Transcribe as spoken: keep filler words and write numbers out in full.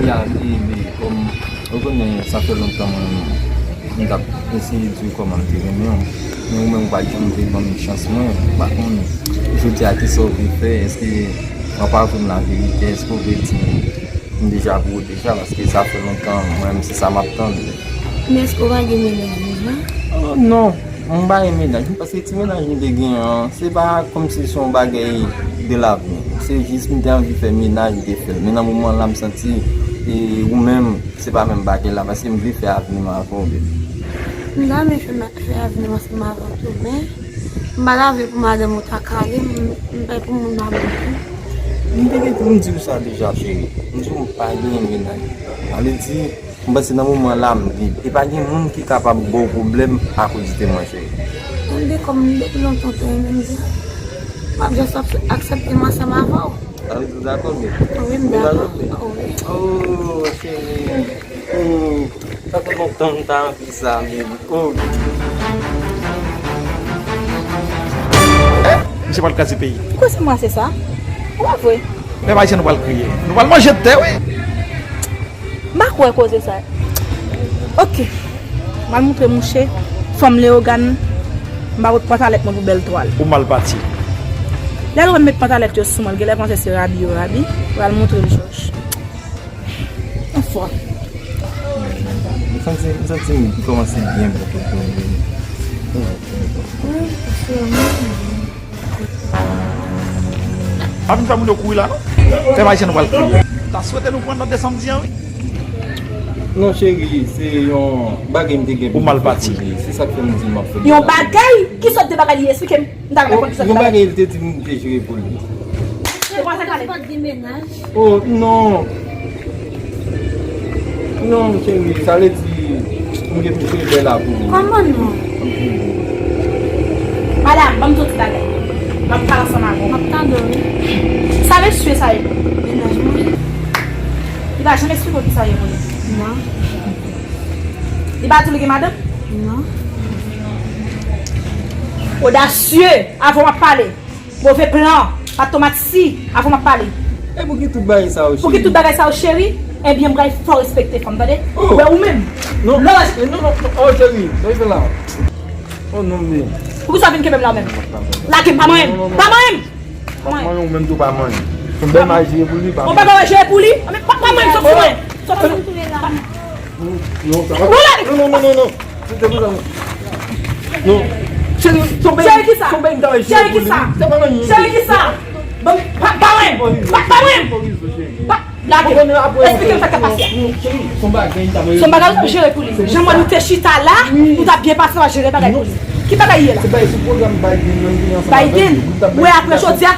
Ya, li, li, kòm, ou konnen, sa fè lontan mwen, mwen t ap eseye di w kòman m te renmen w. Men ou menm ou pa t janm vle ban m chans mwen, m pa konnen. Jodi a, kisa w vle fè? Èske w ap avwe m laverite? Èske w vle di m, m deja pou ou deja? Paske sa fè lontan, mwen menm, se sa m ap tann. Men èske w pa gen mennaj deja? Oh, non, m pa gen mennaj. Paske ti mennaj m te genyen an, se pa kòmsi se yon bagay de lavni. Se jis m te anvi fè mennaj, m te fè l. Men nan moman la, m santi, e, ou menm, se pa menm bagay la, paske m vle fè avni m avè w, baby. M ta renmen fè, fè avni m ansanm avè w tou, men m pa ta vle pou madanm ou ta kale m, m pè pou moun pa bouke. M te gentan di w sa deja, cheri. M di w m pa gen mennaj. Sa vle di, m panse nan moman la, m lib. E pa gen moun ki kapab ba w pwoblèm akoz de mwen, cheri. M te kòm depi lontan te renmen m di, m ap jis aksepte m ansanm avè w. Sa vle di w dakò, baby? Wi, m dakò. Wi. Oh, cheri. Oh, sa fè lontan m ta anvi sa, baby. Oh. Misye pral kraze peyi. Poukisa se mwen se sa? Ou pa vre? Pèp ayisyen nou pral kriye. Nou pral manje tè, wi. M pa kwè koze sa. Ok. M al montre mouche fanm Leyogàn. M pa pot pantalèt mwen pou bèl twal. Ou mal pati. Lè l wè m met pantalèt yo sou mwen, l genlè panse se rabi yo rabi. Pral montre l Jòj. Anfwa. M santi, m santi m kòmanse byen bon kote m ye. Pa vin fè moun yo kouri la, non. Pèp ayisyen nou pral kriye. Ta swete nou pran nòt de sa m di an, wi. Non, cheri, se yon bagay m te gen pou m fè pou li. Se sa k fè m di m ap fè l. Yon bagay? Ki sòt de bagay li ye? Esplike m. M ta renmen konn ki sòt de bagay. Yon bagay li te di m te jere pou li. Se pa sa k pale. Oh, non. Non, cheri, sa vle di, m gen pou cheri bèl la pou ou. Kòman non? Madam, ban m di w ti bagay. M ap pale ansanm avè w. M ap tande w, wi. Sa mesye sa ye? Mennaj mwen. Li pa janm eksplike w ki sa ye pou li? Non. Li pa di w li gen madanm? Non. Odasye, avè w m ap pale. Move plan, pa tomat si, avan m ap pale. E pou ki tout bagay sa yo, cheri? Pou ki tout bagay sa yo, cheri? Ebyen, m pral fè w respekte fanm, tande? Oh! Ou wè ou menm? Non. Lòj! Eh, non, non, non. Oh, cheri, sa w fè la? Oh, non, men. Poukisa w vin kenbe m la ou menm? Lage m, pa manyen m! Non, non, non. Pa manyen m! Pa manyen m! Manyen ou menm tou pa manyen. Son bèl mari jere pou li, pa manyen. Ou pa manyen jere pou li? Pa, pa manyen m, sòti sou mwen! Sòti sou mwen! Non, sa va. Ou lage! Non, non, non, non, non. Se te pou sa, non. Non. Cheri, son bèl, cheri, kisa? Son bèl, cheri, kisa? Cheri, kisa? Bon, pa, pa manyen m! Pa, pa manyen m! Pa, lage! Esplike m sa k ap pase a. Non, cheri, son bagay, son bagay ou t ap jere pou li. Jan mwen nou te chita la, ou t ap byen pase, w ap jere bagay pou li. Ki bagay ye la? Se bagay sou pwogram Biden, nan vini ansanm avèk li. Biden? Ou wè apre jodi a,